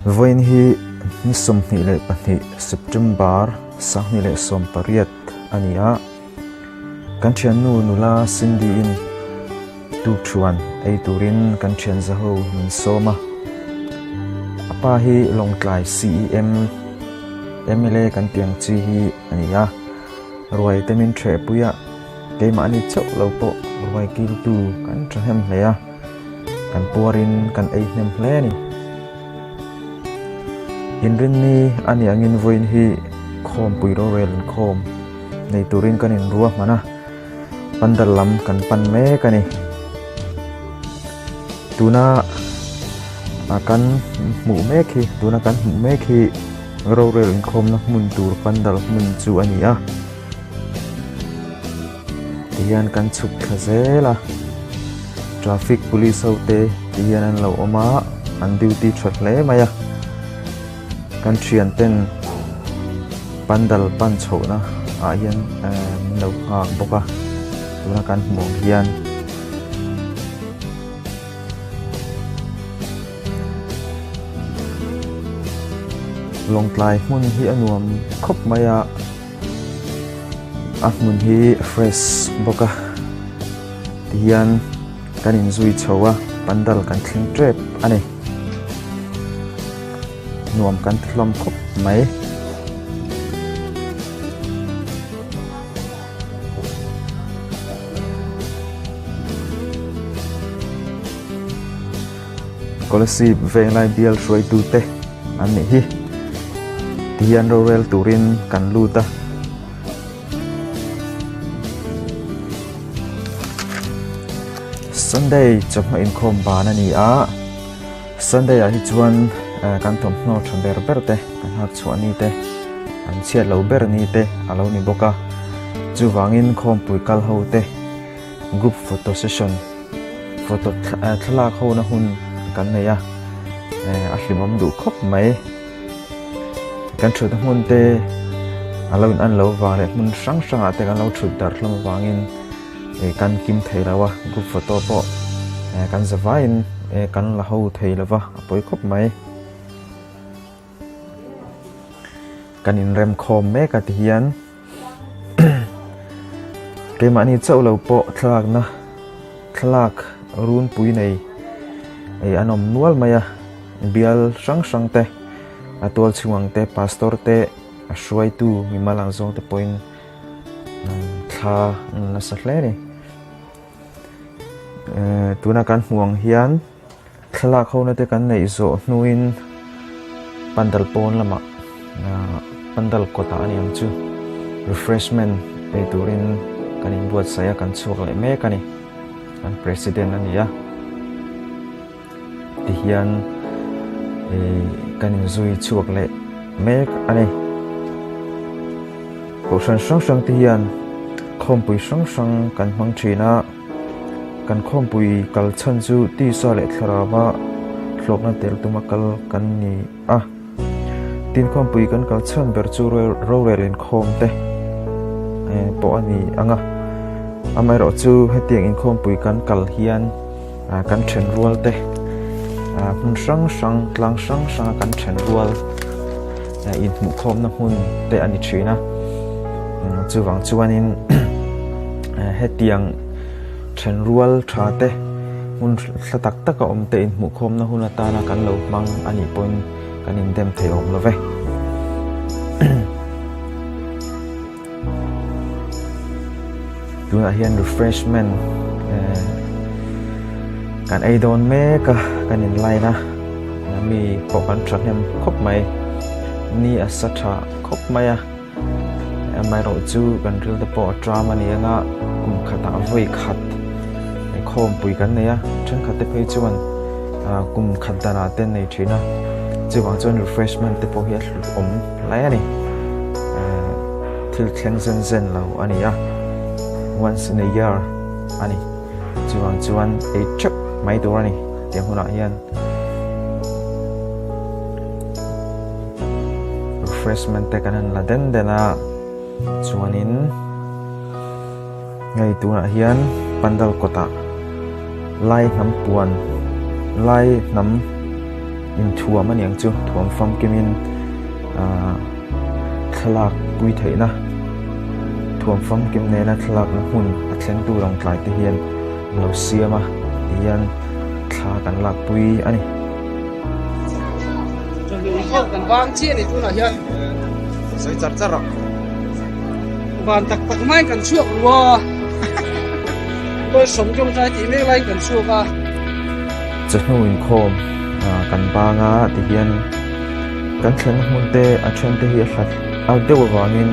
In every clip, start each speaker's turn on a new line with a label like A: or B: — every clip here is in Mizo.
A: Vawiin hi ni 22 September 2018 a ni a, kan thiannu nula Cindy-in tukṭhuan ei turin kan thian zaho min sawm a. A pa hi Lawngtlai CEM mla kan tih ang chi hi a ni a, ruai te min ṭhehpui a, keimahni chauh lo pawh ruai kiltu kan ṭhahnem hle a. Kan puarin kan ei hnem hle a ni. Inrinni a nih angin vawiin hi khawmpui rorel inkhawm nei turin kan inrua hman a, pandal lam kan pan mek a ni. Tuna kan hmuh mek hi tuna kan hmuh mek hi rorel inkhawmna hmun tur pandal hmun chu a ni a. Tihian kan chhuk thla zel a, traffic police ho te tihian an lo awm a, an duty tha hle mai a, kan thian ten pandal pan chhohna ah hian ehh min lo nghak bawk a, tuna kan hmuh ang hian. Lawngtlai hmun hi a nuam khawp mai a. A hmun hi fresh bawk a tihian kan inzui chho a pandal kan thleng tep a ni nuam kan ti hlawm khawp mai. Kolasib Venglai bial hruaitute an nih hi tihian rorel turin kan lut a. Sunday chawhma inkhawm ban a ni a, Sunday ah hi chuan kan thawmhnaw tha ber ber te kan hak chhuah ni te an chhiat lo ber ni te a lo ni bawk a, chuvangin khawmpui kal ho te group photo session photo thlalak ho na hun kan nei a a hlimawm duh khawp mai kan thutna hmun te a lo in an lo vang leh hmun hrang hrang ah te kan lo thut darh hlawm avangin kan kim thei lo a group photo pawh kan za vaiin kan la ho thei lo va a pawi khawp mai. Kan inremkhawm mek a tihian keimahni chauh lo pawh thlalakna thlalak runpui nei ih an awm nual mai a bial hrang hrang te a tual chhung ang te pastor te a hruaitu mimal ang zawng te pawhin thla an la nasa hle a ni tuna kan hmuh ang hian. Thlalak hona te kan neih zawh hnuin pandal pawn lamah pandal kawtah a ni ang chu refreshment ei turin kan inbuatsaih a kan chhuak leh mek a ni kan president a ni a tihian ih kan inzui chhuak leh mek a ni kohhran hrang hrang te hian khawmpui hrang hrang kan hmang thin a. Kan khawmpui kal chhan chu tisa leh thlarava hlawkna tel tuma kal kan ni a. Tin khawmpui kan kal chhan ber chu rorel inkhawm te pawh a ni ang a. Amaherawh chu hetiang inkhawmpui kan kal hian kan then rual te hmun hrang hrang tlang hrang hranga kan then rual inhmuhkhawmna hmun te a ni thin a. Chuvang chuanin Hetiang thenrual tha te hmun hla tak taka awm te inhmuhkhawmna hun atana kan lo hmang a nih pawhin kan indem thei awm lo ve. Tunah hian refreshment kan ei dawn mek a kan in line a mi pawh kan thahnem khawp mai ni a sa tha khawp mai a. Amaherawh chu kan ril te pawh a tram a ni ang a, kum khatah vawi khat khawmpui kan nei a, thenkhat te phei chuan kum khat danah te an nei thin a, chuvang chuan refreshment te pawh hi a hlut awm hle a ni, thil thleng zen zen lo a ni a, once in a year a ni, chuvang chuan ei teuh mai tur a ni tiang hunah hian. Refreshment te kan han la den den a chuanin hei tunah hian pandal kawtah lai hnam puan lai hnam. Inthuam a ni ang chu, thuam famkimin aah thlalak pui theihna, thuam famkim nena thlalakna hmun a thlengtu Lawngtlai te hian an lo siam a, tihian thla kan lakpui a ni.
B: Kan bang chiah a ni tunah hian.
A: Sawi char char rawh.
B: Van tak tak mai kan chhuak ru a. Kawi sawm tawngtai tih mek laiin kan chhuak a.
A: Chawhnu inkhawm kan bang a tihian kan thlenna hmun te a then te hi a hlat a deuh avangin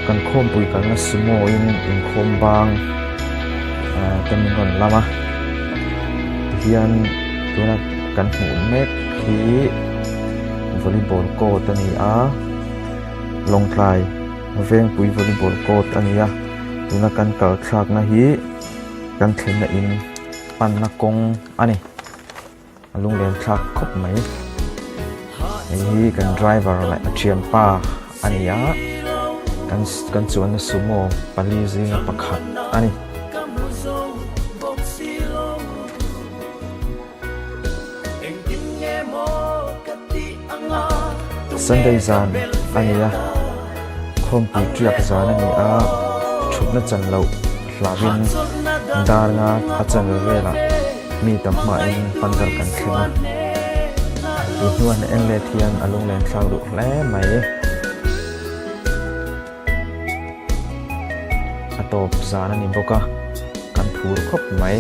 A: kan khawmpui kalna sumo in inkhawm bang te min rawn lam a tihian tuna kan hmuh mek hi volleyball court a ni a Lawngtlai Vengpui volleyball court a ni a tuna kan kal thlakna hi kan thlenna in panna kawng a ni a lunglen thlak khawp mai hei hi kan driver leh a thianpa a ni a kan kan chuanna sumo pali zinga pakhat a ni. Sunday zan a ni a, khawmpui tiak zan a ni a, thutna chan loh hlauhin dar nga a chan velah mi tam hmain pandal kan thleng a, tun hnuah en let hian a lunglen thlak duh hle mai. A tawp zan a ni bawk a, kan phur khawp mai.